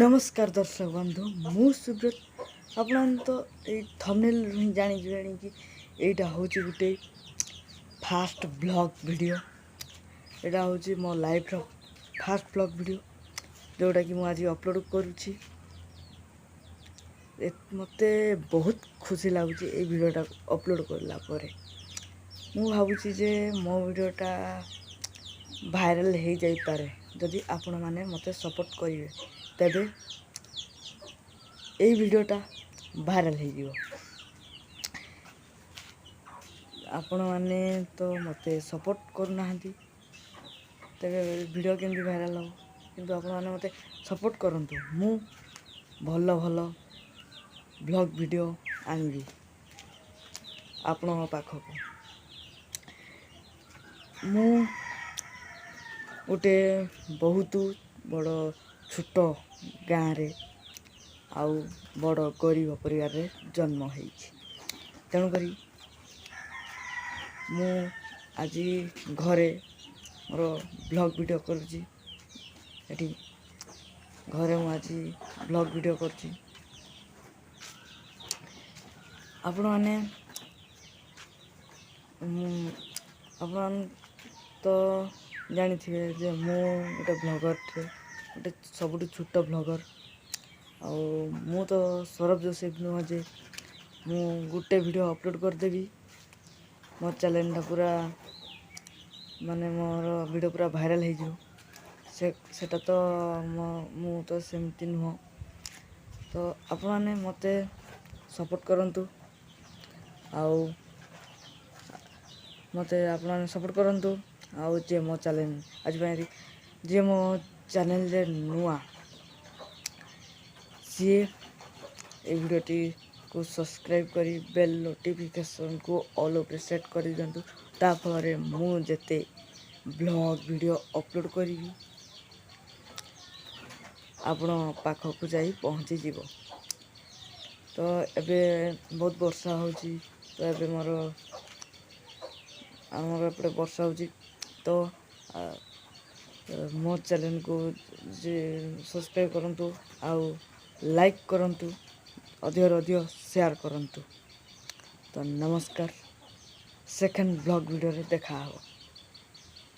ନମସ୍କାର ଦର୍ଶକ ବନ୍ଧୁ, ମୁଁ ସୁବ୍ରତ। ଆପଣମାନେ ତ ଏଇ ଥମ୍ବନେଲ୍ରୁ ହିଁ ଜାଣିଯିବେଣି କି ଏଇଟା ହେଉଛି ଗୋଟେ ଫାଷ୍ଟ ବ୍ଲଗ୍ ଭିଡ଼ିଓ। ଏଇଟା ହେଉଛି ମୋ ଲାଇଫ୍ର ଫାଷ୍ଟ ବ୍ଲଗ୍ ଭିଡ଼ିଓ, ଯେଉଁଟାକି ମୁଁ ଆଜି ଅପଲୋଡ଼ କରୁଛି। ମୋତେ ବହୁତ ଖୁସି ଲାଗୁଛି ଏଇ ଭିଡ଼ିଓଟା ଅପଲୋଡ଼ କଲା ପରେ। ମୁଁ ଭାବୁଛି ଯେ ମୋ ଭିଡ଼ିଓଟା ଭାଇରାଲ୍ ହେଇଯାଇପାରେ। ଯଦି ଆପଣମାନେ ମୋତେ ସପୋର୍ଟ କରିବେ, ତେବେ ଏଇ ଭିଡ଼ିଓଟା ଭାଇରାଲ୍ ହେଇଯିବ। ଆପଣମାନେ ତ ମୋତେ ସପୋର୍ଟ କରୁନାହାନ୍ତି, ତେବେ ଭିଡ଼ିଓ କେମିତି ଭାଇରାଲ୍ ହେବ? କିନ୍ତୁ ଆପଣମାନେ ମୋତେ ସପୋର୍ଟ କରନ୍ତୁ, ମୁଁ ଭଲ ଭଲ ବ୍ଲଗ୍ ଭିଡ଼ିଓ ଆଣିବି ଆପଣଙ୍କ ପାଖକୁ। ମୁଁ ଗୋଟେ ବହୁତ ବଡ଼ ଛୋଟ ଗାଁରେ ଆଉ ବଡ଼ ଗରିବ ପରିବାରରେ ଜନ୍ମ ହେଇଛି। ତେଣୁକରି ମୁଁ ଆଜି ଘରେ ମୋର ବ୍ଲଗ୍ ଭିଡ଼ିଓ କରୁଛି। ଏଠି ଘରେ ମୁଁ ଆଜି ବ୍ଲଗ୍ ଭିଡ଼ିଓ କରୁଛି। ଆପଣମାନେ, ମୁଁ ଆପଣମାନେ ତ ଜାଣିଥିବେ ଯେ ମୁଁ ଗୋଟେ ବ୍ଲଗର୍ଟେ, ଗୋଟେ ସବୁଠୁ ଛୋଟ ବ୍ଲଗର୍। ଆଉ ମୁଁ ତ ସୌରଭ ଯୋଶେଫ ନୁହଁ ଯେ ମୁଁ ଗୋଟେ ଭିଡ଼ିଓ ଅପଲୋଡ଼ କରିଦେବି, ମୋ ଚ୍ୟାନେଲ୍ଟା ପୁରା, ମାନେ ମୋର ଭିଡ଼ିଓ ପୁରା ଭାଇରାଲ୍ ହେଇଯିବ। ସେଟା ତ ମୁଁ ତ ସେମିତି ନୁହଁ। ତ ଆପଣମାନେ ମୋତେ ସପୋର୍ଟ କରନ୍ତୁ, ଆଉ ମୋତେ ଆପଣମାନେ ସପୋର୍ଟ କରନ୍ତୁ। ଆଉ ଯିଏ ମୋ ଚ୍ୟାନେଲ୍ ଆଜି ପାଇଁ, ଯିଏ ମୋ ଚ୍ୟାନେଲ୍ରେ ନୂଆ, ସିଏ ଏଇ ଭିଡ଼ିଓଟିକୁ ସବସ୍କ୍ରାଇବ୍ କରି ବେଲ୍ ନୋଟିଫିକେସନ୍କୁ ଅଲ୍ ଉପରେ ସେଟ୍ କରିଦିଅନ୍ତୁ। ତା ଫଳରେ ମୁଁ ଯେତେ ବ୍ଲଗ୍ ଭିଡ଼ିଓ ଅପଲୋଡ଼ କରିବି, ଆପଣ ପାଖକୁ ଯାଇ ପହଞ୍ଚିଯିବ। ତ ଏବେ ବହୁତ ବର୍ଷା ହେଉଛି। ତ ଏବେ ଆମର ଏପଟେ ବର୍ଷା ହେଉଛି। ତ ମୋ ଚ୍ୟାନେଲ୍କୁ ଯେ ସବସ୍କ୍ରାଇବ୍ କରନ୍ତୁ ଆଉ ଲାଇକ୍ କରନ୍ତୁ, ଅଧିକରୁ ଅଧିକ ସେୟାର କରନ୍ତୁ। ତ ନମସ୍କାର, ସେକେଣ୍ଡ ବ୍ଲଗ୍ ଭିଡ଼ିଓରେ ଦେଖା ହେବ।